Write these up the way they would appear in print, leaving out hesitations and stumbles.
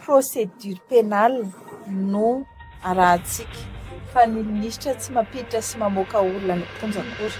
Procédure pénale no arahantsika fa ny minisitra tsy mampiditra sy mamoaka olona any am-ponja akory.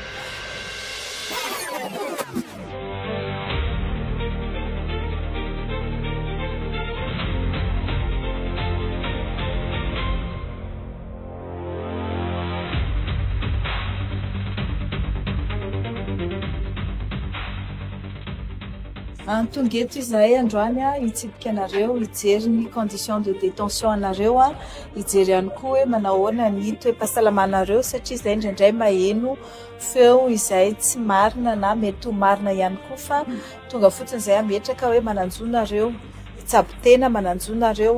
Tonga eto izahay androany hitsidika anareo, hijery ny conditions de détention anareo, hijery ihany koa hoe manao ahoana ny toe-pahasalamanareo satria izahay indraindray maheno feo izay tsy marina na mety ho marina ihany koa fa tonga fotsiny izahay hametraka hoe manan-jo nareo hitsabo tena, manan-jo nareo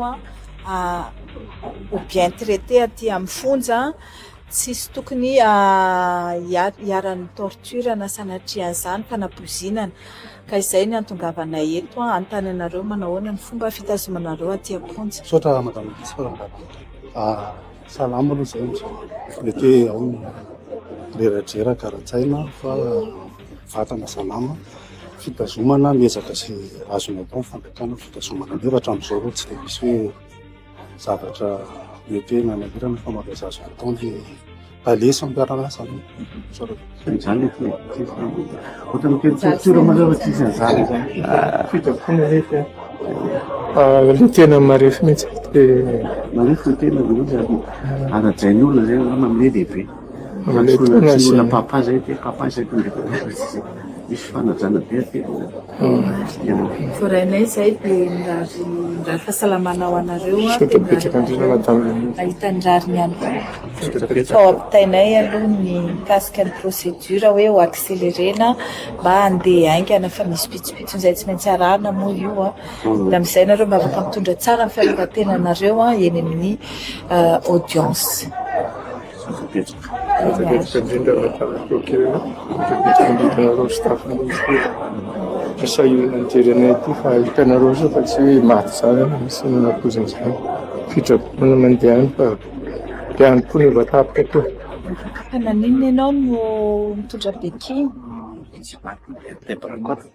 ho bien traité aty amin'ny fonja. Tsisy tokony hiharan'ny torture na sanatria an'izany fanapoizinana ka izay ny antongavanay eto hanontany anareo manao ahoana ny fomba fitazomanareo aty am-ponja. Misaotra madame vice Salama aloha izay mety hoe ao ny reradreraka ara-tsaina fa vatana salama, fitazomana miezaka izay azony atao ny fanjakana fitazomana an'io fa hatramin'izao aloha tsy dia misy hoe zavatra mety hoe nanahirana fa mampiasa azy atao ny tale sy ny mpiara-miasa aminy. Izany ohatran'ny kely torture mazava tsy hisy an'izany izany. Fitsaboana nefa ilay tena marefo mihitsy. Marefo ny tena dia izy ary arajain'ny olona izay angamba amin'ilay lehibe. Tsy olona papa zay te papa zay tonga misy fanajana be aty. Voarainay izay dia mirary mirary fahasalamana ho anareo Misaotra betsaka indrindra madame. Mahita ny rariny ihany koa. Fa ho ampitainay aloha ny mikasika ny procédure hoe ho accélérer-na mba handeha haingana fa misy pitsopitsony izay tsy maintsy arahana moa io. Dia amin'izay nareo mba afaka mitondra tsara ny fiarovan-tenanareo eny amin'ny audience. Misaotra betsaka indrindra madame procureur, misaotra betsaka indrindra anareo staff ministera sahirana nijery anay aty fa hitanareo zao fa tsy hoe maty zany aho misy nanapoizina izany, fitsaboana mandeha any fa te any koa efa tapitra koa. Fa naninona ianao no mitondra béquille?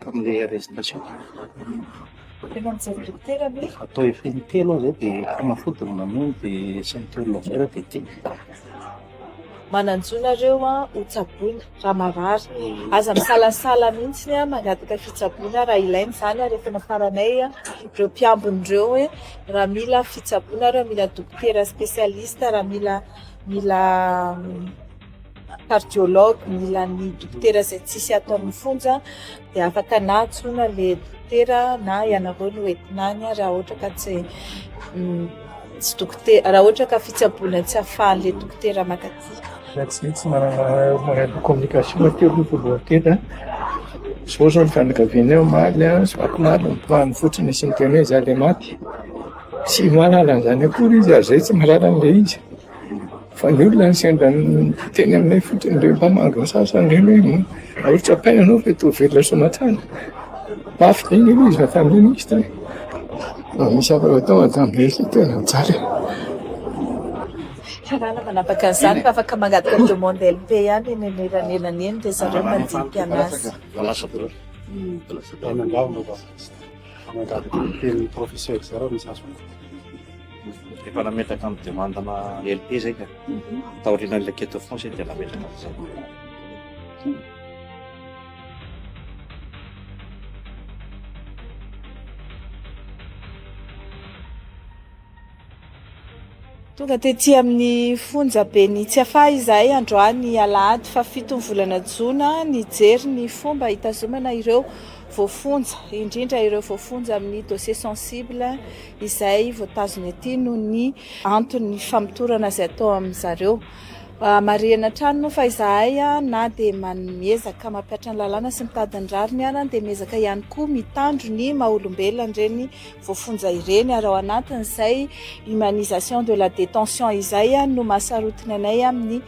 Tamin'ilay arrestation. Efa nijery dokotera ve? Efa atao efa intelo aho zay dia fanafody no namono dia ceinture vert dia ty. Manan-jo nareo ho tsaboina raha marary. Aza misalasala mihitsy mangataka fitsaboana raha ilaina izany ary efa nafaranay ireo mpiambina ireo hoe raha mila fitsaboana nareo, mila dokotera spécialiste, raha mila mila cardiologue, mila ny dokotera izay tsisy ato amin'ny fonja dia afaka na antsoina le dokotera na ianareo no entina any raha ohatra ka tsy tsy dokotera raha ohatra ka fitsaboana tsy ahafahan'le dokotera mankaty. Za tsy tsy manana moyen de communication aty aloha voalohany indrindra, zao zao ny fianakavianay omaly an, somary omaly nitomany fotsiny nisy niteny hoe za le maty, tsy mahalala an'izany akory izy ary zay tsy mahalala an'le izy. Fa ny olona no sendra niteny aminay fotsiny ireny mpamangy ny sasany ireny hoe aleo tsapaina ianao fa toa velona soamantsara. Mafy be anie ilay izy raha tamin'iny izy tany. Raha misy afaka atao madame Elsie tena mijaly e. Karana manapaka an'izany fa afaka mangataka demande LP ihany eny anelanelany eny dia zareo mandinika anazy. Miangavy ny professeur izay raha misy azo atao. Efa nametraka ny demande-na LP zay ka. Taorianan'ilay quête au fond zay dia nametraka an'izay. Tonga tety amin'ny fonjaben'i Tsiafahy izahay androany alahady fahafiton'ny volana jona nijery ny fomba hitazomana ireo voafonja, indrindra ireo voafonja amin'ny dossier sensible izay voatazona ety noho ny anton'ny famotorana izay atao amin'izareo. Marihina hatrany moa fa izahay na dia miezaka mampihatra ny lalàna sy mitady ny rariny ara dia miezaka ihany koa mitandro ny maha olombelona ireny voafonja ireny ary ao anatin'izay humanisation de la détention izay no mahasarotiny anay amin'ny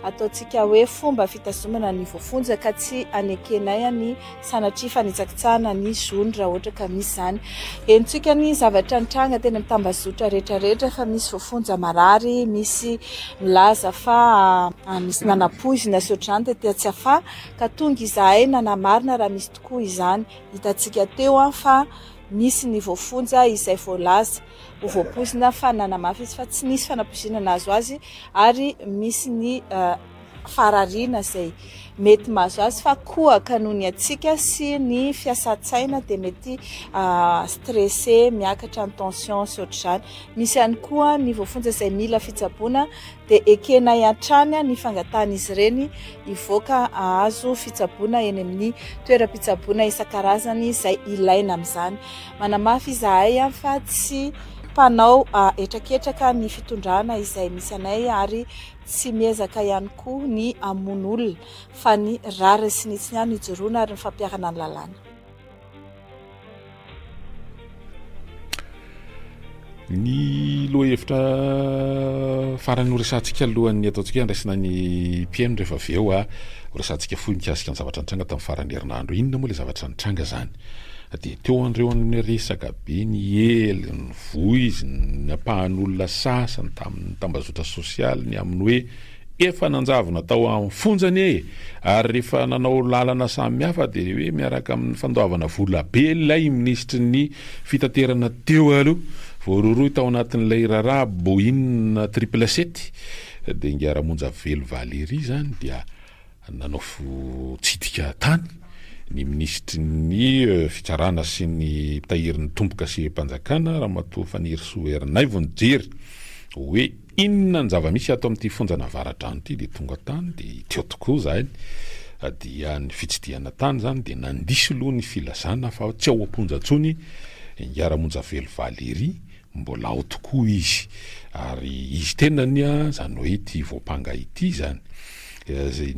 ataontsika hoe fomba fitazomana ny voafonja ka tsy anekenay ny sanatria fanitsakitsahana ny zony raha ohatra ka misy izany. Henontsika ny zavatra nitranga teny amin'ny tambazotra rehetra rehetra fa misy voafonja marary, misy milaza fa nisy nanapoizina sy ohatr'izany tety Tsiafahy ka tonga izahay nanamarina raha misy tokoa izany. Hitantsika teo fa. Misy ny voafonja izay voalaza ho voapoizina fa nanamafy izy fa tsy nisy fanapoizinana nahazo azy ary misy ny farariana izay mety mahazo azy fa kohaka noho ny hatsiaka sy ny fiasan-tsaina dia mety stressé, miakatra ny tension sy ohatr'izany. Misy ihany koa ny voafonja izay mila fitsaboana dia ekenay hatrany ny fangatahan'izy ireny hivoaka hahazo fitsaboana eny amin'ny toeram-pitsaboana isan-karazany izay ilaina amin'izany. Manamafy izahay fa tsy mpanao hetraketraka ny fitondrana izay misy anay ary tsy miezaka ihany koa ny hamono olona fa ny rariny sy ny hitsiny ihany no ijoroana ary ny fampiharana ny lalàna. Ny lohahevitra farany horesahantsika alohan'ny ataontsika hoe handraisana ny mpihaino rehefa avy eo, horesahantsika fohy mikasika ny zavatra nitranga tamin'ny faran'ny herinandro. Inona moa ilay zavatra nitranga izany? Dia teo an'ireo ny resaka be niely, nivoiziny, ny ampahan'olona sasany tamin'ny tambazotra sosialy ny amin'ny hoe Efa nanjavona tao amin'ny fonja anie e! Ary rehefa nanao lalana samihafa dia hoe miaraka amin'ny fandoavana vola be ilay minisitry ny fitaterana teo aloha, voarohirohy tao anatin'ilay raharaha Boeing triple sept, dia ingahy Ramonjavelo Valéry izany dia nanao tsidika tany ny minisitry ny fitsarana sy ny mpitahiry ny tombo-kasem-panjakana Ramatoa Fanirisoa Ernaivo nijery hoe Inona ny zava-misy ato amin'ity fonjan'Avaradrano ity dia tonga tany dia teo tokoa izahay dia ny fitsidihana tany izany dia nandiso aloha ny filazana fa tsy ao am-ponja intsony Ingahy Ramonjavelo Valérie, mbola ao tokoa izy ary izy tenany izany hoe ity voampanga ity izany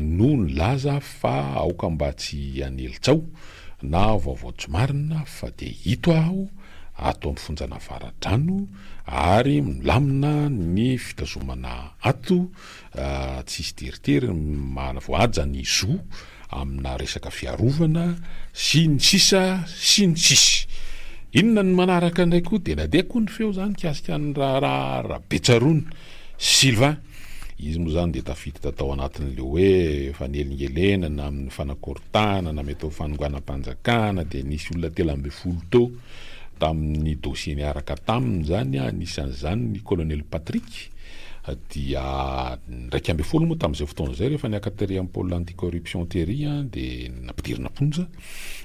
no nilaza fa aoka mba tsy hanely tsaho na vaovao tsy marina fa dia ito aho ato amin'ny fonjan'Avaradrano ary milamina ny fitazomana ato, tsisy teritery, voahaja ny zo amina resaka fiarovana sy ny sisa sy ny sisa. Inona ny manaraka indray koa dia nandeha koa ny feo izany mikasika ny raharaha Rabetsaroana Sylvain. Izy moa izany dia tafiditra tao anatin'ilay hoe fanelingelenana amin'ny fanakorontanana mety ho fanonganam-panjakana dia nisy olona 13 teo tamin'ny dossier niaraka taminy izany, anisan'izany ny colonel Patrick dia 11 moa tamin'izay fotoana izay rehefa niakatra tery amin'ny pôle anti-corruption tery dia nampidirina am-ponja,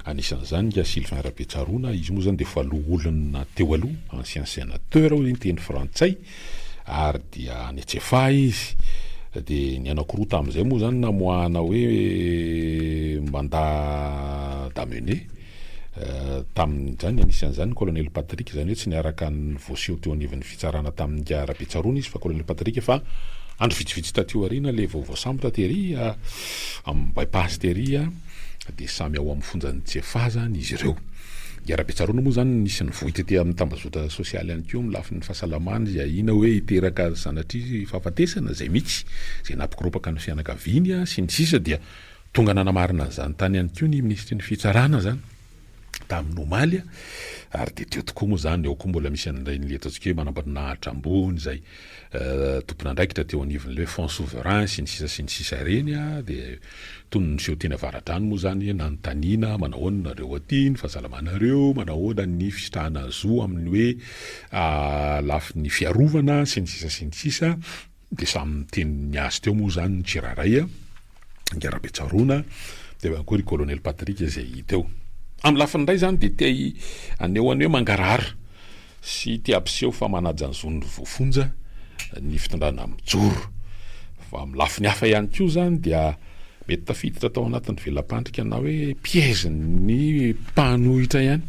anisan'izany ingahy Sylvain Rabetsaroana, izy moa izany dia efa loholona teo aloha, ancien sénateur hoy ny teny frantsay, ary dia any Tsiafahy izy, dia ny anankiroa tamin'izay moa izany namoahana hoe mandat d'amener, Tamin'izany, anisan'izany ny Kolonely Patrick, izany hoe tsy niaraka voaseho teo anivon'ny fitsarana tamin'ingahy Rabetsaroana izy fa Kolonely Patrick efa andro vitsivitsy taty aoriana ilay vao voasambotra tery amin'ny bypass tery dia samy ao amin'ny fonjan'i Tsiafahy izany izy ireo. Ingahy Rabetsaroana moa izany nisy nivoy tety amin'ny tambazotra sosialy ihany koa amin'ny lafiny fahasalamana izy ahiana hoe hiteraka sanatria fahafatesana izay mihitsy izay nampikoropaka ny fianakaviany sy ny sisa dia Tonga nanamarina an'izany tany ihany koa ny minisitry ny fitsarana izany tamin'ny omaly ary dia teo tokoa moa izany, ao koa mbola misy an'ireny ilay ataontsika hoe manamboninahitra ambony izay tompon'andraikitra teo anivon'ilay hoe fonds souverain sy ny sisa sy ny sisa ireny dia toy ny niseho teny Avaradrano moa izany nanontaniana manao ahoana nareo aty, ny fahasalamanareo, manao ahoana ny fisitrahana zo amin'ny hoe lafiny fiarovana sy ny sisa sy ny sisa. Dia samy niteny ny azy teo moa izany ny tsirairay, Ingahy Rabetsaroana, dia eo ihany koa ry Colonel Patrick izay hita eo. Amin'ny lafiny iray izany dia te haneho ny hoe mangarahara sy te hampiseho fa manaja ny zon'ny voafonja ny fitondrana mijoro. Fa amin'ny lafiny hafa ihany koa izany dia mety tafiditra tao anatin'ny vela-pandrika na hoe piège-n'ny mpanohitra ihany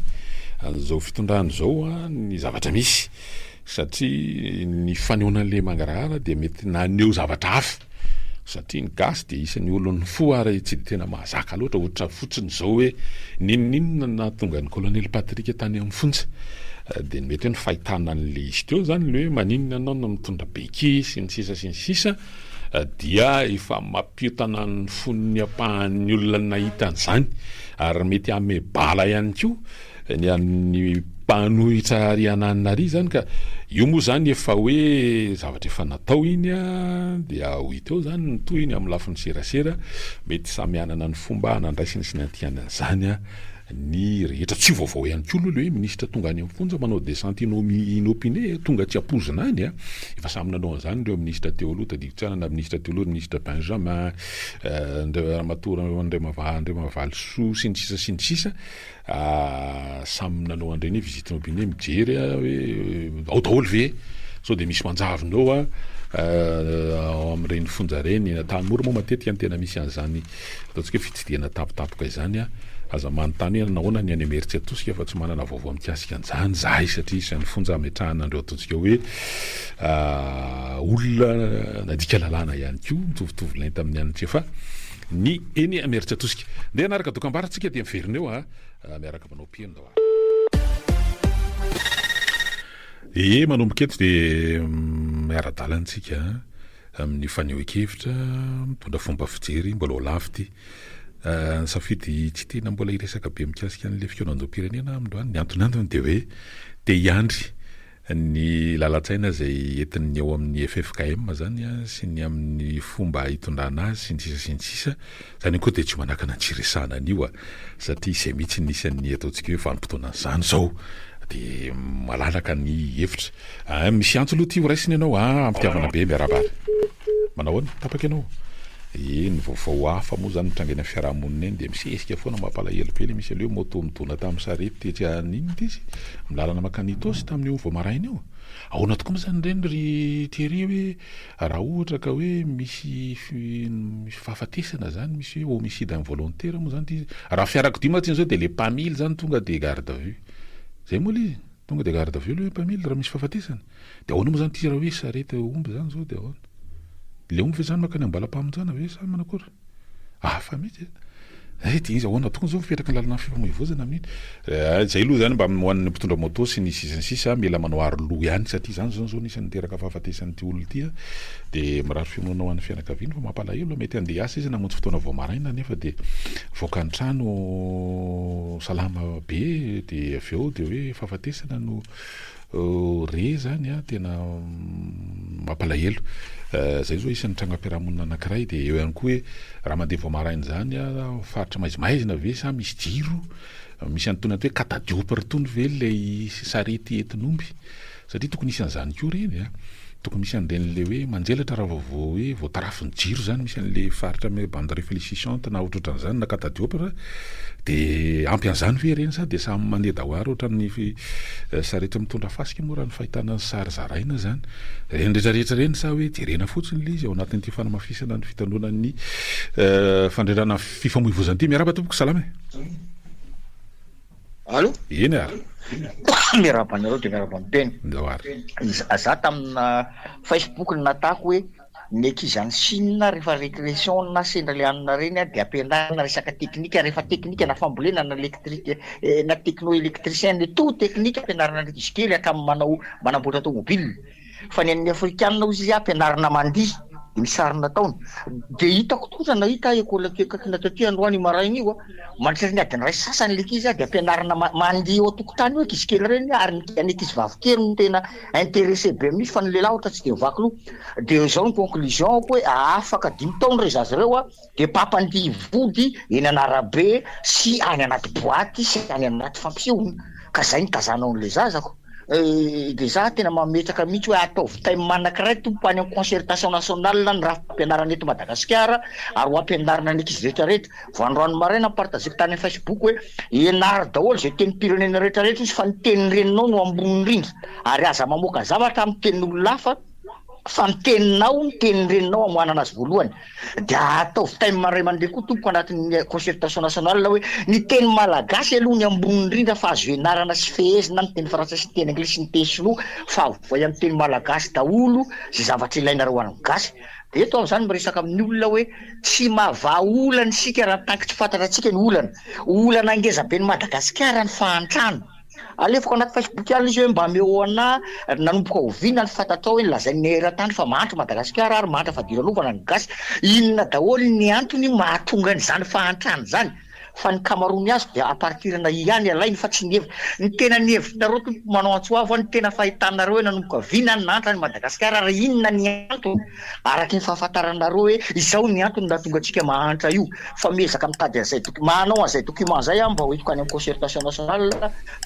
an'izao fitondrana izao ny zavatra misy. Satria ny fanehoana an'ilay mangarahara dia mety naneho zavatra hafa, satria ny gasy dia isan'ny olon'ny fo ary tsy dia tena mahazaka loatra, ohatra fotsiny izao hoe n'inon'inona no nahatonga an'i Colonel Patrick tany amin'ny fonja, dia mety hoe ny fahitana an'ilay izy teo izany ilay hoe maninona ianao no mitondra béquille sy ny sisa sy ny sisa dia efa mampiotana ny fon'ny ampahan'ny olona nahita an'izany ary mety hanome bala ihany koa Ny an'ny mpanohitra ary ananona ary zany ka io moa zany efa hoe zavatra efa natao iny a, dia ho hita eo zany ny tohiny amin'ny lafiny serasera, mety samy hanana ny fomba nandraisiny sy niantihany an'izany a. ny rehetra. Tsy vaovao ihany koa aloha le hoe minisitra tonga any amin'ny fonja manao descente inopinée, tonga tsy ampoizina any a. Efa samy nanao an'izany ireo minisitra teo aloha, tadidiko tsara na minisitra teo aloha, minisitra Benjamin, Ramatoa Andriamavalisoa sy ny sisa sy ny sisa. Samy nanao an'ireny hoe visite inopinée mijery hoe ao daholo ve, sao dia misy manjavona eo ao amin'ireny fonja ireny. Eny Antanimora moa matetika no tena misy an'izany ataontsika hoe fitsidihana tampotampoka izany. Aza manontany hoe nahoana ny any Imerintsiatosika fa tsy manana vaovao mikasika an'izany izahay satria isan'ny fonja ametrahana an'ireo ataontsika hoe olona nadika lalàna ihany koa, mitovitovy lenta amin'ny any Tsiafahy. Ny eny Imerintsiatosika. Ndeha hanaraka dokambarotra tsika dia miverina eo a, miaraka manao mpino ndao ary. Ee, manomboka eto dia miara-dalana tsika amin'ny fanehoan-kevitra, mitondra fomba fijery mbola ho lava ity. Nisafidy tsy tena mbola hiresaka be mikasika an'ilay fikaonandoham-pirenena aho androany. Ny antony antony dia hoe te hiandry Ny lalan-tsaina izay entin'ny ao amin'ny ffkm izany sy ny amin'ny fomba hitondrana azy sy ny sisa sy ny sisa, izany koa dia tsy manakana ny tsy hiresahana an'io satria izay mihitsy ny isan'ny ataontsika hoe vanim-potoanan'izany izao dia malalaka ny hevitra. Ah, misy antso aloha ity ho raisina ianao ah, am-pitiavana be, miarahaba ary. Manao ahoana? Tapaka ianao? Ee, ny vaovao hafa moa izany mitranga eny amin'ny fiarahamonina eny dia misesika foana, mampalahelo be ilay misy an'ilay hoe moto nidona tamin'ny sarety tetsy an'inona ity izy? Amin'ny lalana mankany Itaosy tamin'io vao maraina io. Ahoana tokoa moa izany ireny ry Thierry hoe raha ohatra ka hoe misy misy fahafatesana izany, misy hoe homicide involontaire moa izany ity izy. Raha fiarakodia mantsy izao dia ilay mpamily izany tonga dia garde à vue. Izay moa ilay izy? Tonga dia garde à vue aloha ilay mpamily raha misy fahafatesana. Dia ahoana moa izany ity raha hoe sarety omby izany izao dia ahoana? Le omby ve zany makany ambalam-pamonjana ve sa manakory? Hafa mihitsy e! Hay dia iza ahoana tokoa zao mipetraka ny lalana fifamoivoizana amin'iny? Eh, zay aloha zany mba ho an'ny mpitondra moto sy ny sisa ny sisa mila manao aro loha ihany satria zany zao zao anisan'ny niteraka fahafatesan'ity olona ity a! Dia mirary fiononana ho an'ny fianakaviany fa mampalahelo mety handeha hiasa izy namonjy fotoana vao maraina nefa dia voaka ny trano salama be dia avy eo dia hoe fahafatesana no Re zany a, tena mampalahelo. Zay zao isan'ny trangam-piarahamonina anankiray dia eo ihany koa hoe raha mandeha vao maraina izany a, faritra maizimaizina ve sa misy jiro? Misy an'itony atao hoe catadiopre itony ve ilay sarety entin'omby? Satria tokony hisy an'izany koa ireny a. Tokony misy an'ireny le hoe manjelatra raha vao vao hoe vao tarafin'ny jiro zany misy an'le faritra ame bande réfléchissante na ohatrohatran'izany na catadiopre de ampy an'izany ve ireny sa de samy mandeha daholo ohatran'ny sarety mitondra fasika moa raha ny fahitana ny sary zaraina zany ireny rehetra rehetra ireny sa hoe jerena fotsiny le izy ao anatin'ity fanamafisana ny fitandroana ny fandrindrana fifamoivoizana ity. Miarahaba tompoko, salama e. Allo? Eny ary. Miarahaba anareo dia miarahaba ny tena. Ndao ary. Za tamina Facebook no natako hoe ny ankizy any Chine rehefa récréation na sendra le hanina reny dia ampianarina resaka teknika, rehefa teknika na fambolena na électrique na techno électricien ny tout teknika ampianarina ny ankizy kely hatramin'ny manao manamboatra tomobile. Fa ny an'ny afrikanina hozy izy ampianarina mandihy de misy sary nataony de hitako tokoa nahita aho école aty akaikina taty androany io maraina io a, mandritra ny adiny iray sy sasany le ankizy de ampianarina mandihy eo an-tokotany eo ankizy kely ireny ary ny ankizy vavy kely no tena intéressé be amin'io fa ny lehilahy ohatra tsy de mivaky loha de zao ny conclusion-ko hoe afaka dimy taona ireo zaza ireo a de mpampandihy vody eny an'arabe sy any anaty boaty sy any anaty fampisehoana ka zay ny tazanao an'le zazako. De za tena mametraka mihitsy hoe ataovy thème anakiray tompoko any amin'ny concertation nationale ny rafi-pampianarana eto Madagasikara ary ho ampianarina ny ankizy rehetra rehetra. Vao androany maraina ni-partager-ko tany amin'ny Facebook hoe ianaro daholo izay tenim-pirenena rehetra rehetra izy fa ny tenin-dreninao no ambony indrindra ary aza mamoaka zavatra amin'ny tenin'olona hafa fa ny teninao ny tenin-dreninao amoanana azy voalohany. Dia ataovy thème ray aman-dreny koa tompoko anatin'ny concertation nationale hoe ny teny malagasy aloha ny ambony indrindra fa azo ianarana sy fehezina ny teny frantsay sy ny teny anglisy sy ny teny sinoa fa avoay amin'ny teny malagasy daholo izay zavatra ilainareo ho an'ny gasy. Dia eto aho izany miresaka amin'ny olona hoe tsy mahavaha olana isika raha tanky tsy fantatra antsika ny olana. Olana ngeza be ny Madagasikara ny fahantrana. Alefako anaty Facebook alina izy hoe mba ameo anah nanomboka oviana ny fantatrao hoe lazain'ny eran-tany fa mahantra Madagasikara ary mahantra fadiranovana ny gasy. Inona daholo ny antony mahatonga an'izany fahantrana izany? Fa ny kamaroany azy dia à partir-na ihany alainy fa tsy ny hevitra. Ny tena ny hevitrareo tompoko manao antso avo ny tena fahitanareo hoe nanomboka vina ny nahantra any Madagasikara ary inona ny antony araky ny fahafantaranareo hoe izao ny antony nahatonga antsika mahantra io fa miezaka mitady an'izay doc manao an'izay document izay aho mba ho entiko any amin'ny concertation nationale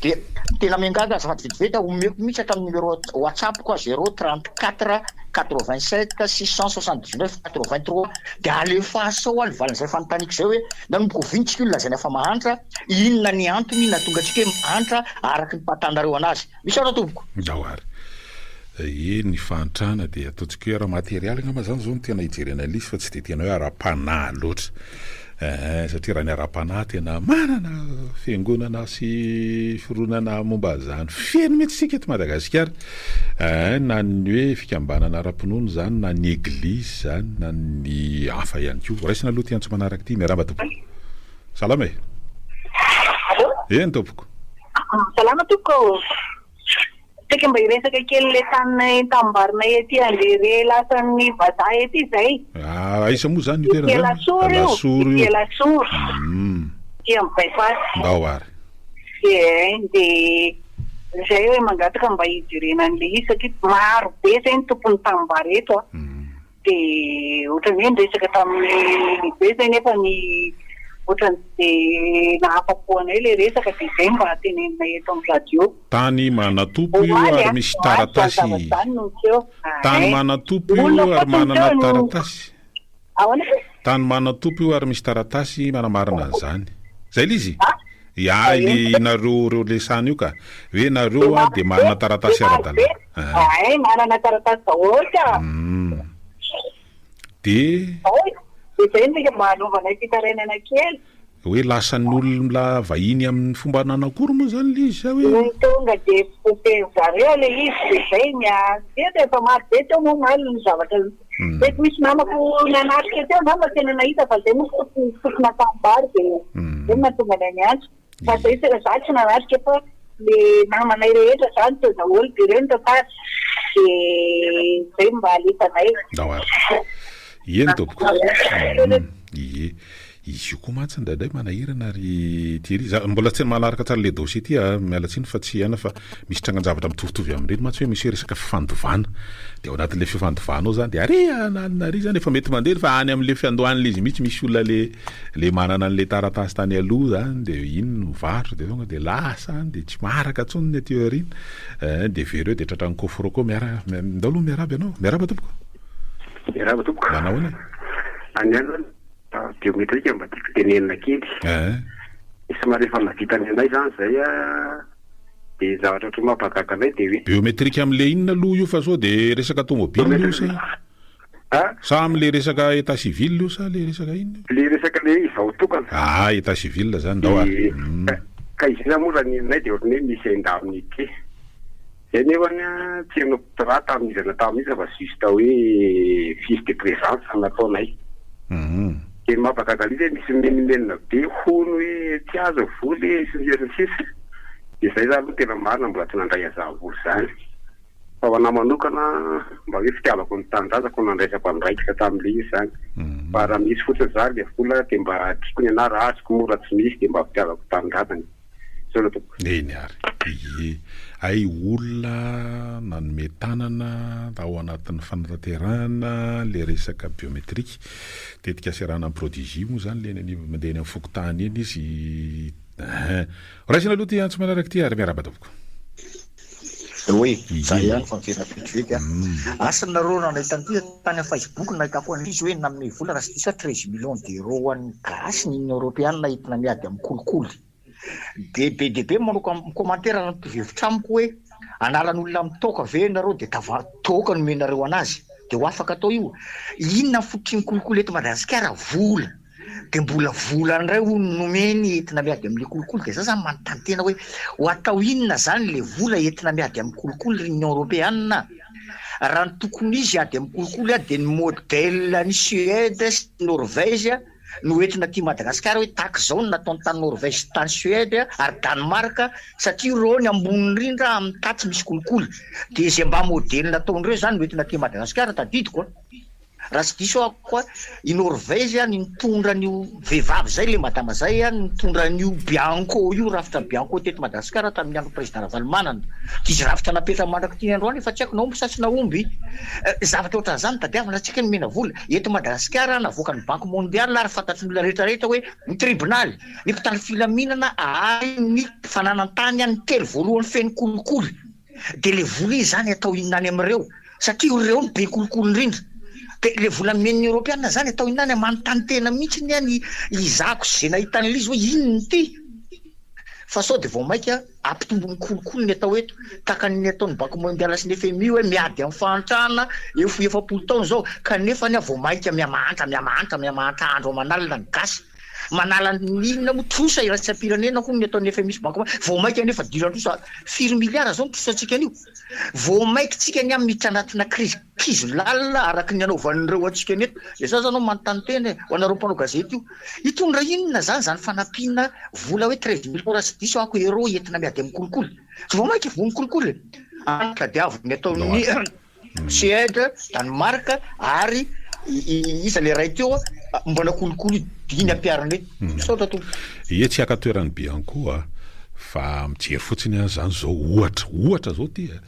dia tena miangavy azafady vetivety aho omeko mihitsy hatramin'ny numéro whatsapp-ko aho zéro 34 87 679 83 dia alefaso ao ny valin'izay fanontaniako izay hoe Nanomboka oviana tsika io lazaina fa mahantra? Inona ny antony nahatonga antsika hoe mahantra araka ny fahatanareo anazy? Misaotra tompoko. Ndao ary. Ee, ny fahantrana dia ataontsika hoe ara-materialy angamba izany izao no tena ijerena an'ilay izy fa tsy dia tena hoe ara-panahy loatra. Eeh, satria raha ny ara-panahy tena manana fiangonana sy fironana momba an'izany feno mihitsy isika eto Madagasikara. Eeh, na ny hoe fikambanana ara-pinoana izany na ny eglizy izany na ny hafa ihany koa. Raisina aloha ity antso manaraka ity. Miarahaba tompoko. Salama e. Allô? Eny tompoko. Salama tompoko. Saika mba hiresaka kely le taninay tambarinay ety Andrere lasan'ny vazaha ety izay. Ah, aiza moa izany io toerana izany? Alasora io. Alasora io. Alasora. Aty amin'ny bypass. Ndao ary. Dia dia izay hoe mangataka mba hijerena an'ilay izy satria maro be izay ny tompon'ny tanimbary eto an. Dia ohatran'ny hoe niresaka tamin'ny lehibe izay nefa ny ohatran'ny tsy dia nahafa-po anay ilay resaka dia izay mba teneninay eto amin'ny radio. Tany manan-tompo io Omaly ary an, misy omaly izany taratasy. zavatra izany no niseho. Tany Ay. manan-tompo io Olona ary fotsiny manana teo no. taratasy. Ahoana? Tany manan-tompo io ary misy taratasy manamarina an'izany. Zay ilay izy? Ya, ilay nareo reo lesana io ka. Hoe nareo a dia manana taratasy ara-dalàna. Ay, manana taratasy daholo ka. Dia. Dia izay no mba hanaovanay fitarainana kely. Hoe lasan'ny olona vahiny amin'ny fomba nanakory moa izany ilay izy sa hoe. Nony tonga dia potehin zareo ilay izy dia izay ny azy eto efa maro be teo moa omaly ny zavatra mety misy namako nanatrika teo angamba tena nahita fa izay moa tokony tokony tanimbary dia izay no nahatonga anay niantso fa izay tena za tsy nanatrika fa le namanay rehetra zany teo daholo dia ireo no tantara dia izay no mba alefanay. Ndao ary. Eny tompoko. Ie. Izy io koa mantsy indraindray manahirana ry Thierry. Za mbola tsy manaraka tsara le dossier ty a, miala tsiny fa tsy haina fa misy trangan-javatra mitovitovy amin'ireny mantsy hoe misy hoe resaka fifandovana. De ao anatin'le fifandovana ao zany de ary ananona ary zany efa mety mandeha fa any amin'le fiandohan'le izy mihitsy misy olona le le manana an'le taratasy tany aloha zany de iny no mivarotra de tonga de lasa any de tsy maharaka intsony ny aty aoriana. Eh, de very eo de tratran'ny coffre koa miara ndao aloha miarahaba ianao. Miarahaba tompoko. Miarahaba tompoko. Manao ahoana e? Any aloha Biométrique mba tiako tenenina kely. Eh. Somary efa nahavita ny anay zany zay a, de zavatra ohatran'ny mampahagaga anay de hoe. Biométrique amle inona aloha io fa sao de resaka tomobile io sa? Ah? Sa amle resaka état civil io sa le resaka inona io? Le resaka le hoe izaho tokana. Ah, état civil zany, ndao ary. Ka izy io zany moa raha ny anay de ohatran'ny hoe misy indemnité. Zay nefany an, tsy hanao contrat tamin'iza na tamin'iza fa juste hoe fiche de présence no nataonay. Dia ny mampagaga an'io zay misy mimenomenona be hono hoe tsy azo ny vola e sy ny sisa sy ny sisa. Dia zay za aloha tena marina mbola tsy nandray an'izany vola izany. Fa ho anah manokana mba hoe fitiavako ny tanindrazako no nandraisako andraikitra tamin'ilay izy izany. Fa raha misy fotsiny zany ilay vola dia mba tiako ny anah raha azoko moa raha tsy misy dia mba fitiavako tanindrazana e. Misaotra tompoko. Eny ary. Ie. Hay olona nanome tanana ao anatin'ny fanatanterahana le resaka biométrique. Tetika seranan'ny Prodigy moa zany le eny anivon'ny mandeha eny amin'ny fokontany eny izy. Ehe. Raisina aloha ity antso manaraka ity ary miarahaba tompoko. Oui, zay ihany fa miverina vetivety an. Asa nareo raha nahita an'ity tany amin'ny Facebook no nahitako an'izy hoe nanome vola raha tsy diso aho 13 millions d'euros ho an'ny gasy ny Union Europeana entina miady amin'ny kolikoly. Dia be dia be manao commentaire raha mitovy hevitra amiko hoe anaran'olona mitoaka ve ianareo dia tava toaka no omenareo anazy dia ho afaka atao io. Inona ny fototry ny kolikoly eto Madagasikara? Vola. Dia mbola vola indray hono nomeny entina miady amin'ilay kolikoly dia za zany manontany tena hoe ho atao inona zany ilay vola entina miady amin'ny kolikoly ry Union Europeana a? Raha ny tokony izy hiady amin'ny kolikoly a dia ny modèle an'i Suède sy Norvège no entina aty Madagasikara hoe tahaka izao no nataony tany Norvège sy tany Suède ary Danemark satria ireo ny ambony indrindra amin'ny tatsy misy kolikoly dia izay mba modèle nataon'ireo zany no entina aty Madagasikara tadidiko a. Raha tsy diso aho koa, i Norvège ny nitondra an'io vehivavy izay, ilay madama izay nitondra an'io Bianco io, rafitra Bianco teto Madagasikara tamin'ny andron'ny Président Ravalomanana. Dia izy rafitra napetrany mandrak'ity androany efa tsy haiko nahomby sa tsy nahomby. Zavatra ohatran'izany no tadiavina, tsy haiko nomena vola. Eto Madagasikara navoakan'ny Banque Mondiale ary fantatry ny olona rehetra rehetra hoe ny tribonaly, ny mpitandro filaminana ary ny fananan-tany ny telo voalohany feno kolikoly. Dia le vola izy zany atao inona any amin'ireo? Satria ireo no be kolikoly indrindra. Dia le vola nomen'ny Eoropeana zany atao inona any? Manontany tena mihitsy ny ahy izahako sy ze nahita an'ilay izy hoe inona ity? Fa sao dia vao maika hampitombo ny kolikoly ny atao eto. Tahaka ny ataon'ny Banque Mondiale sy ny FMI hoe miady amin'ny fahantrana eo 40 taona izao kanefa anie vao maika mihamahantra mihamahantra mihamahantra andro aman'alina ny gasy. Manala ny inona moa trosa iraisam-pirenena hono ny ataon'ny FMI sy Banque Mondiale, vao maika anefa diran-trosa firy miliara zao ny trosantsika anio? Vao maika tsika anie miditra anatina krizy kizo lalina araka ny anaovan'ireo antsika ny eto, dia za zany manontany tena e, ho anareo mpanao gazety io, hitondra inona zany zany fanampiana vola hoe 13 mille raha tsy diso aho euro entina miady amin'ny kolikoly? Tsy vao maika voan'ny kolikoly e! Tadiavo ny ataon'ny Suède, Danemark ary iza le ray teo mbola kolikoly diny ampiharina eto. Misaotra tompoko. Ie tsy haka toeran'i Bianco a, fa mijery fotsiny aho zany zao ohatra, ohatra zao ty e,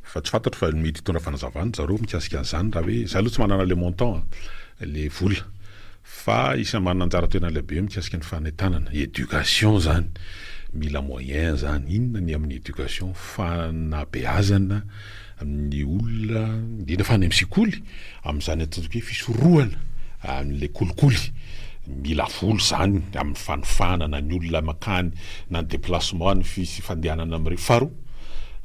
fa tsy fantatro fa mety hitondra fanazavana zareo mikasika an'izany raha hoe, za aloha tsy manana le montant a, le vola, fa isan'ny manana anjara toerana lehibe mikasika ny fanentanana, éducation zany, mila moyen zany, inona ny amin'ny éducation, fanabeazana, ny olona, indrindra fa any amin'ny sekoly, amin'izany ataontsika hoe fisorohana an'ilay kolikoly. Mila vola izany amin'ny fanofanana ny olona mankany na ny déplacement, ny fandehanana amin'ireo. Faharoa,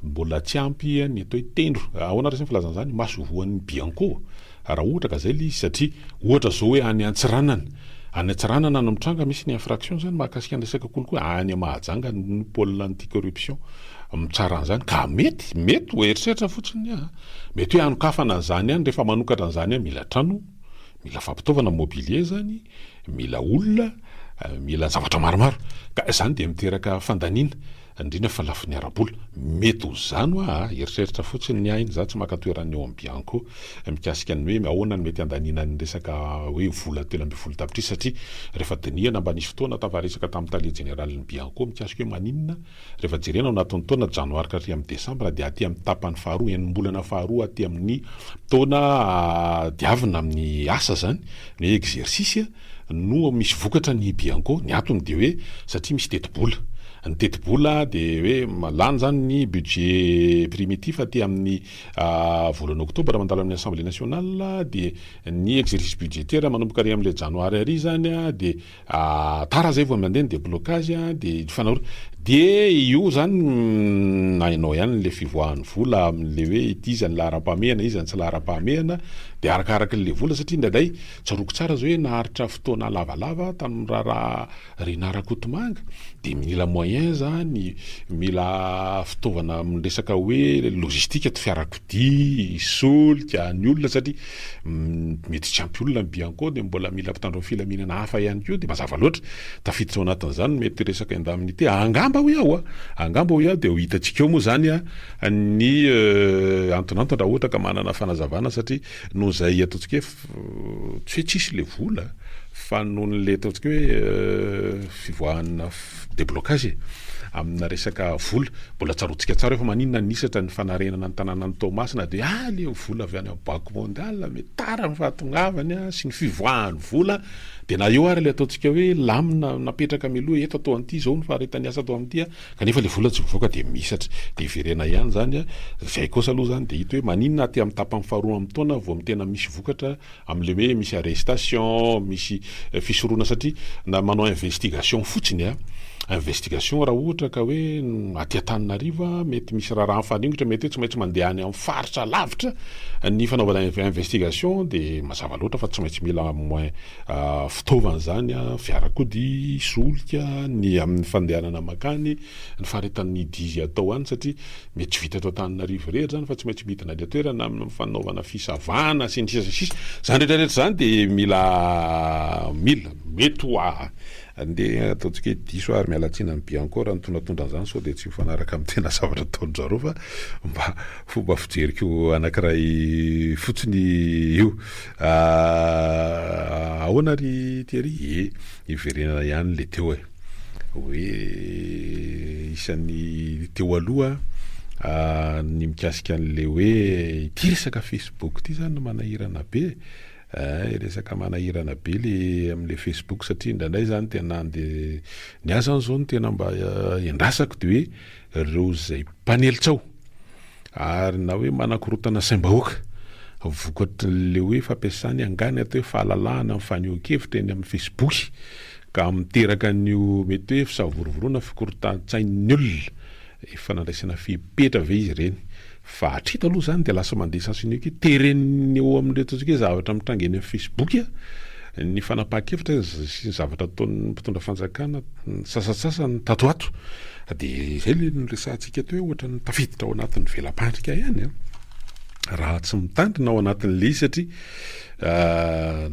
mbola tsy ampy ny atao hoe tendro. Ahoana ary izany filazana izany? Masoivohon'ny Bianco. Raha ohatra ka izay ilay izy, satria ohatra izao hoe any Antsiranana, any Antsiranana no mitranga misy ny infraction izany mahakasika ny resaka kolikoly, any Mahajanga ny pôle anti-corruption mitsara an'izany, ka mety, mety ho eritreritra fotsiny ny ahy, mety hoe hanokafana an'izany ihany, rehefa manokatra an'izany ihany mila trano, mila fampitaovana mobilier izany, mila olona, mila zavatra maromaro, ka izany dia miteraka fandaniana. Indrindra fa lafiny ara-bola. Mety ho izany hoa a! Eritreritra fotsiny ny ahy iny, za tsy maka toeran'ny ao amin'ny Bianco mikasika ny hoe ahoana no mety handaniana ny resaka hoe vola 13 tapitrisa satria rehefa dinihana mba nisy fotoana tafaresaka tamin'ny tale jeneralin'ny Bianco mikasika hoe maninona rehefa jerena ao anatin'ny taona janoary ka hatrỳ amin'ny desambra dia aty amin'ny tapany faharoa enim-bolana faharoa aty amin'ny taona diavina amin'ny asa izany ny hoe exercice no misy vokatra ny Bianco, ny antony dia hoe satria misy tetibola, ny tetibola dia hoe lany zany ny budget primitif aty amin'ny volana oktobra mandalo amin'ny assemblée nationale dia ny exercice budgétaire manomboka ary amin'ilay janoary ary zany dia tara zay vao mandeha ny déblocage dia fanao dia io zany hainao ihany le fivoahan'ny vola amin'le hoe ity iza ny laharam-pahamehana iza ny tsy laharam-pahamehana dia arakaraky le vola satria indraindray Tsaroako tsara zao hoe naharitra fotoana lavalava tamin'ny raharaha Rinah Rakotomanga dia mila moyen zany, mila fitaovana amin'ny resaka hoe logistique ty fiarakodia, solika, ny olona satria mety tsy ampy olona ny Bianco dia mbola mila mpitandro ny filaminana hafa ihany koa dia mazava loatra tafiditra ao anatin'izany mety resaka indemnité angamba hoy aho a, angamba hoy aho dia ho hitantsika eo moa zany a ny antonantony raha ohatra ka manana fanazavana satria noho izay ataontsika hoe Tsy hoe tsisy le vola fa noho ny le ataontsika hoe fivoahana déblocage e, amina resaka vola. Mbola tsaroantsika tsara hoe fa maninona nisatra ny fanarenana ny tanànan'i Toamasina dia ah le vola avy any amin'ny banque mondiale mety tara ny fahatongavany sy ny fivoahan'ny vola dia na eo ary le ataontsika hoe lamina napetraka mialoha eto atao an'ity izao ny faharetan'ny asa atao amin'ity Kanefa le vola tsy mivoaka dia mihisatra dia hiverena ihany zany a, zay kosa aloha zany dia hita hoe maninona aty amin'ny tapany faharoa amin'ny taona vao tena misy vokatra amin'le hoe misy arrestation, misy fisorohana satria na manao investigation fotsiny a, investigation raha ohatra ka hoe aty Antananarivo a mety misy raharaha mifaningotra mety hoe tsy maintsy mandeha any amin'ny faritra lavitra ny fanaovana investigation dia mazava loatra fa tsy maintsy mila moyen Fitaovana izany, fiarakodia, solika, ny amin'ny fandehanana mankany, ny faharetan'ny dizy atao any satria mety tsy vita eto Antananarivo irery izany fa tsy maintsy midina any an-toerana amin'ny fanaovana fisavana sy ny sisa sy ny sisa. Izany rehetra rehetra izany dia mila mila mety ho. Andeha ataontsika hoe diso ary miala tsiny amin'i Bianco raha nitondrantondra an'izany sao dia tsy mifanaraka amin'ny tena zavatra ataon-dry zareo fa mba fomba fijeriko anankiray fotsiny io. Ahoana ry Thierry? Ie, hiverenana ihany le teo e. Hoe isan'ny teo aloha ny mikasika an'le hoe ity resaka Facebook ity zany no manahirana be e. Eh, resaka manahirana be le amle Facebook satria indraindray zany tena ande ny ahy zany zao no tena mba endrasako de hoe reo zay mpanely tsao ary na hoe manakorotana saim-bahoaka vokatrin'le hoe fampiasany angaha ny atao hoe fahalalahana amin'ny fanehoan-kevitra eny amin'ny Facebook ka miteraka an'io mety hoe fisavorovoroana fikorontan-tsain'ny olona Efa nandraisana fepetra ve izy ireny? Fa hatreto aloha izany dia lasa mandeha sens unique hoe teren'ny eo amin'ireo ataontsika hoe zavatra mitranga eny amin'ny Facebook ny fanapahan-kevitra sy ny zavatra ataon'ny mpitondra fanjakana sasantsasany tato ho ato. Dia izay ilay noresahantsika teo hoe ohatran'ny tafiditra ao anatin'ny vela-pandrika ihany an! Raha tsy mitandrina ao anatin'ilay izy satria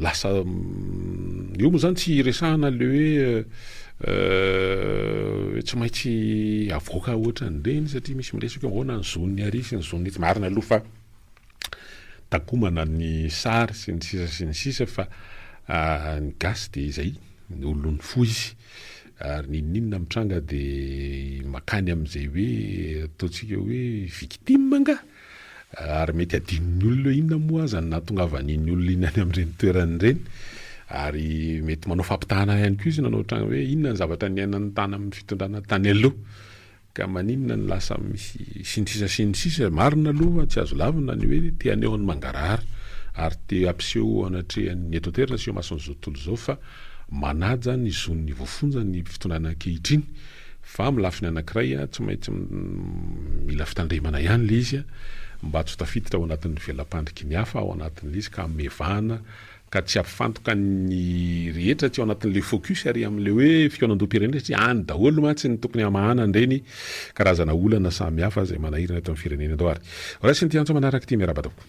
lasa io moa izany tsy iresahana ilay hoe Hoe tsy maintsy avoaka ohatran'ireny satria misy miresaka hoe ahoana ny zon'ny ary sy ny zon'ny etsy. Marina aloha fa takomana ny sary sy ny sisa sy ny sisa fa ny gasy dia izay, ny olon'ny fo izy. Ary n'inon'inona mitranga dia makany amin'izay hoe ataontsika hoe victime angaha? Ary mety adinon'ny olona hoe inona moa aza no nahatongavan'iny olona iny any amin'ireny toerana ireny. Ary mety manao fampitahana ihany koa izy nanao ohatran'ny hoe inona ny zavatra niainany tany amin'ny fitondrana tany aloha. Ka maninona no lasa misy sy ny sisa sy ny sisa. Marina aloha tsy azo lavina ny hoe te haneho ny mangarahara ary te hampiseho eo anatrehan'ny eto an-toerana sy eo imason'izao tontolo izao fa manaja ny zon'ny voafonja ny fitondrana ankehitriny. Fa amin'ny lafiny anankiray tsy maintsy mila fitandremana ihany ilay izy mba tsy ho tafiditra ao anatin'ny vela-pandriky ny hafa ao anatin'ilay izy ka hanome vahana ka tsy hampifantoka ny rehetra tsy ao anatin'ilay focus ary amin'ilay hoe fikaonandoham-pirenena satria any daholo mantsy ny tokony hamahana an'ireny karazana olana samihafa izay manahirana eto amin'ny firenena eto ary raisina ity antso manaraka ity miarahaba tompoko.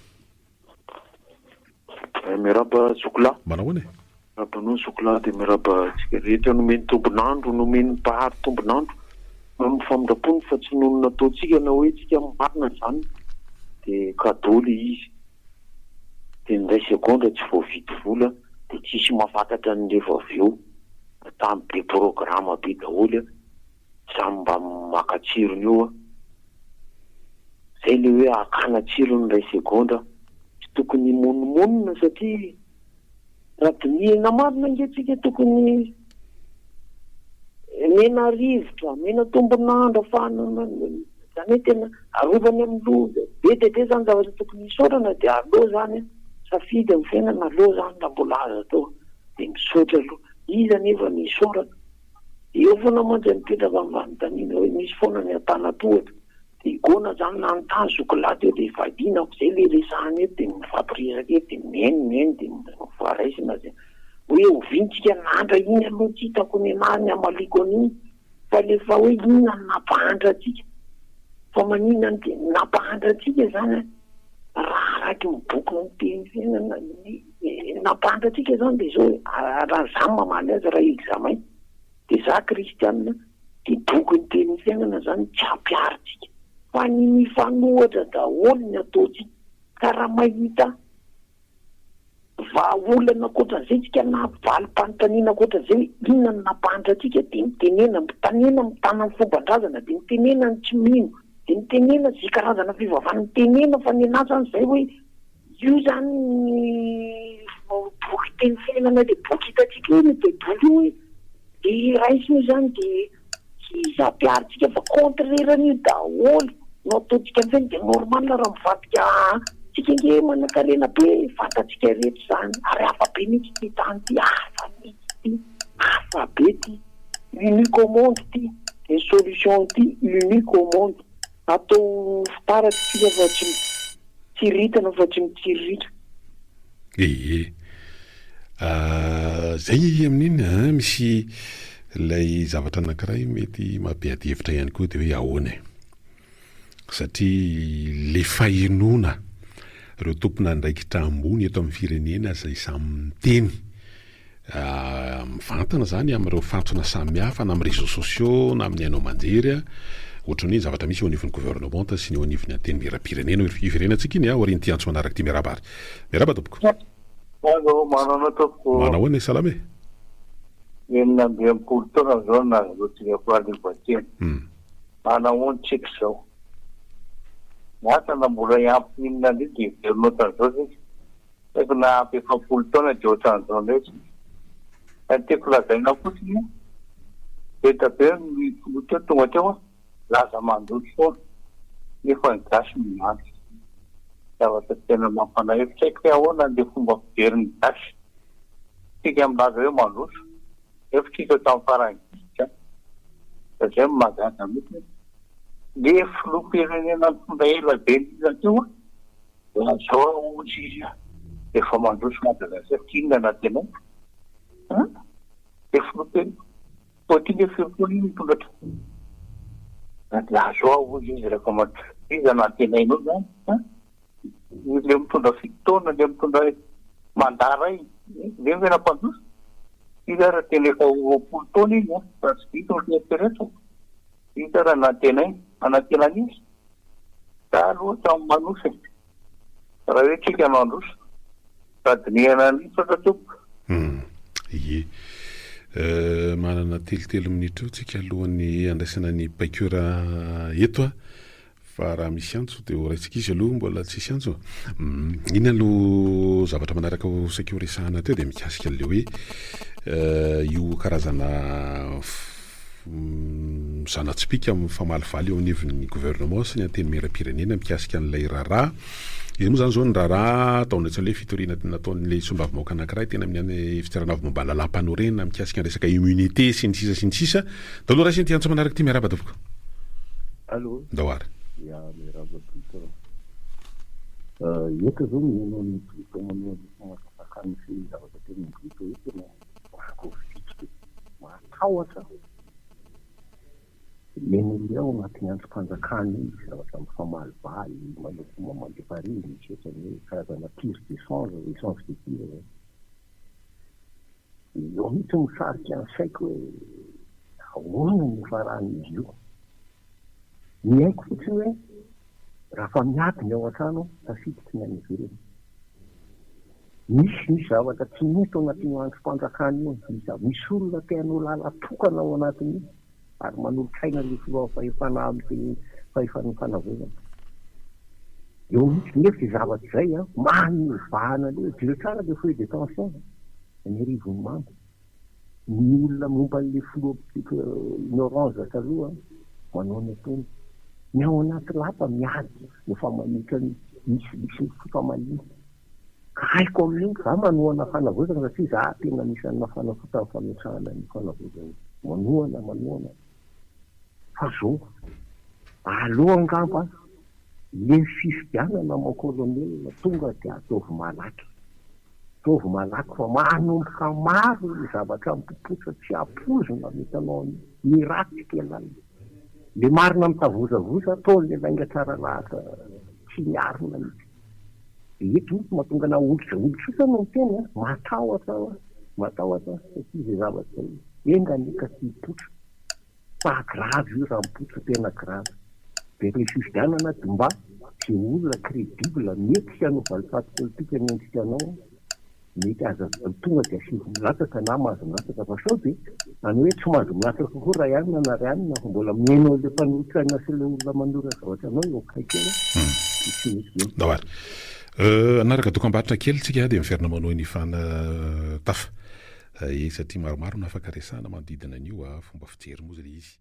Miarahaba zokilahy. Manao ahoana e? Miarahaba anao zokilahy dia miarahaba antsika rehetra nomeny tombon'andro, nomen'ny Mpahary tombon'andro noho ny famindrampony fa tsy noho ny nataontsika na hoe tsika marina izany dia cadeau le izy. Dia ny iray segondra tsy voavidy vola dia tsisy mahafantatra ny rehefa avy eo. Samy be programme be daholo. Samy mba maka tsirony eo an! Zay le hoe hakana tsirony iray segondra, tsy tokony himonomonona satria raha dinihina marina ange tsika tokony omena rivotra, omena tombon'andro afahana zany hoe tena arovany amin'ny loza, be dia be zany zavatra tokony hisaorana dia aleo zany an, safidy amin'ny fiainana aleo zany raha mbola azo atao dia misaotra aloha, iza anefa no hisaorana? Eo foana mantsy mipetraka ny fanontaniana hoe misy foana ny antanatohatra dia i Gona zany nanontany zokilahy teo dia valiana zay le resahana eto dia mifampiresaka eto dia mihaino mihaino dia mifaraisina zay hoe oviana tsika nahantra iny aloha tsy hitako ny anahy ny hamaliako an'iny fa le fa hoe inona no nampahantra antsika fa maninona no nampahantra antsika zany an raha araky ny boky miteny fiainana ny Nampahantra antsika izany dia izao e, raha za no mamaly azy raha examen dia za kristianina dia boky ny tenin'ny fiainana izany tsy ampiharintsika fa ny mifanohitra daholo ny ataontsika ka raha mahita vahaolana ankoatran'izay tsika na valim-panontaniana ankoatran'izay hoe inona no nampahantra antsika dia mitenena, mitenena mitana ny fomban-drazana dia mitenena ny tsy mino dia mitenena izay karazana fivavahana mitenena fa ny anahy izany izay hoe Io zany ny boky teny fiainana le boky hitantsika io ny baiboly io e, de raisina io zany de tsy hisy ampiharintsika fa contraire an'io daholo no ataontsika amizay de normal raha mivadika tsika ange manankarena be fantatsika rehetra zany ary hafa be mihitsy ity tany ity hafa mihitsy ity hafa be ty unique au monde ity ny solution ity unique au monde atao fitaratra tsika fa tsy Tsiritana fa tsy mitsiriritra. Ee. Zay amin'iny an, misy ilay zavatra anankiray mety mahabe adihevitra ihany koa dia hoe ahoana e? Satria le fahenoana ireo tompon'andraikitra ambony eto amin'ny firenena izay samy miteny. Mivantana izany amin'ireo fantsona samihafa na amin'ny réseaux sociaux na amin'ny haino aman-jery ohatran'ny hoe ny zavatra misy eo anivon'ny governemanta sy ny eo anivon'ny antenimierampirenena. Hiverenantsika iny aorian'ity antso manaraka ity. Miarahaba ary. Miarahaba tompoko. Allo, manahoana tompoko? Manahoana e, salama e? 66 taona izao no nahazoantsika fahaleovantena. Manahoana tsika izao? Asa na mbola hiampy inona indray dia hiverina ohatran'izao tsika. Tsy haiko na ampy 40 taona dia ohatran'izao indray tsika. Fa ny tiako lazaina fotsiny, be dia be ny filoha teo tonga teo an, laza mandroso foana, nefa ny gasy miandry. Zavatra tena mampalahelo, tsy haiko hoe ahoana ilay fomba fijerin'ny gasy. Tsika milaza hoe mandroso, nefa tsika hatramin'ny farany gisitra. Fa izay no mahagaga mihitsy hoe, le filoham-pirenena nitondra ela be indrindra teo an, Lazao aho hozy izy a! Efa mandroso Madagascar ty inona anantenaiko an! Le filoham-pirenena toa ty nge firy taona iny nitondra teo? Lazao aho hozy izy rehefa mandroso iza no antenainao zany an! Le mitondra fito taona le mitondra mandat ray reny ve nampandroso? Izy ara tena efa ho 20 taona iny an! Raha tsy diso ny fieritreretako izy ara nantenaina manantena an'iza? Za aloha samy manosa e! Raha hoe tsika no handroso, raha dinihana an'io misaotra tompoko. Hum, ie. Manana telotelo minitra eo tsika alohan'ny handraisana ny Baikora eto a. Fa raha misy antso dia ho raisika izy aloha, mbola tsisy antso. Hum, iny aloha zavatra manaraka ho saika ho resahana teo dia mikasika an'ilay hoe io karazana Zana-tsipìka mifamalivaly eo anivon'ny gouvernement sy ny antenimieram-pirenena mikasika an'ilay raharaha. Izy moa izany izao ny raharaha tao anatin'ilay fitoriana nataon'ilay solombavambahoaka anankiray teny amin'ny fitsarana avo momba ny lalàmpanorenana mikasika ny resaka immunité sy ny sisa sy ny sisa. Ndao aloha raisina ity antso manaraka ity. Miarahaba tompoko. Allô. Ndao ary. Ya, miarahaba Pluton. Eto zao mihaino an'i Pluton manao an'io famakafakana sy zavatra tenenin'i Pluton io tena mahakovitrika e. Matahotra aho. Ilay ao anatin'ny andrim-panjakana io misy zavatra mifamalivaly, manao fomba mandefa rivotra, misy ohatran'ny hoe karazana tir d'échange, échange de tir zany. Eo mihitsy no misarika ny saiko hoe ahoana no hifaran'izy io. Ny haiko fotsiny hoe raha fa miady ny ao an-trano, tafiditra ny any ivelany. Misy misy zavatra tsy mety ao anatin'io andrim-panjakana io, misy misy olona te hanao lalan-tokana ao anatin'io ary manolo-tsaina ilay filoha fahefana amin'ny fahefan'ny fanavaozana. Eo mihitsy nefa izay zavatra izay an, manome vahana an'io, jereo tsara ilay foyer de tension any Arivonimamo. Ny olona momba an'ilay filoha ny orange taloha manao ny ataony. Ny ao anaty lapa miady mifamanohitra misy misy fifamaliana. Ka haiko amin'io, za manohana fanavaozana satria za tena anisan'ny nafana fo tamin'ny fametrahana an'io fanavaozana io. Manohana, manohana. Fa zao, aleo angamba le fifidianana mon colonel tonga dia ataovy malaky. Ataovy malaky fa manomboka maro ny zavatra mipoitra tsy ampoizina mety hanao an'io. Ny ratsy kely lalina. Le marina mitavozavoza ataon'le lainga tsara lahatra tsy miarina mihitsy. Dia eto mihitsy mahatonga anah olotr olotsotra no miteny an, matahotra aho an, matahotra aho satria izay zavatra izay enga anie ka tsy hipoitra fa grave io raha mipoitra tena grave. Dia ilay fifidianana dia mba izay olona credible mety tsy hanao valifaty politika mendrika anao an. Mety aza tonga dia asivo milatsaka na mahazo milatsaka fa sao dia any hoe tsy mahazo milatsaka koa ray alina na ray alina fa mbola mihaino an'ilay mpanolotsaina sy ilay olona manoratra zavatra anao eo akaiky eo dia tsy mety be. Ndao ary. Hanaraka dokambarotra kely tsika dia miverina manohy ny fana tafa. Satria maromaro no afaka resahana manodidina an'io fomba fijery moa ilay izy.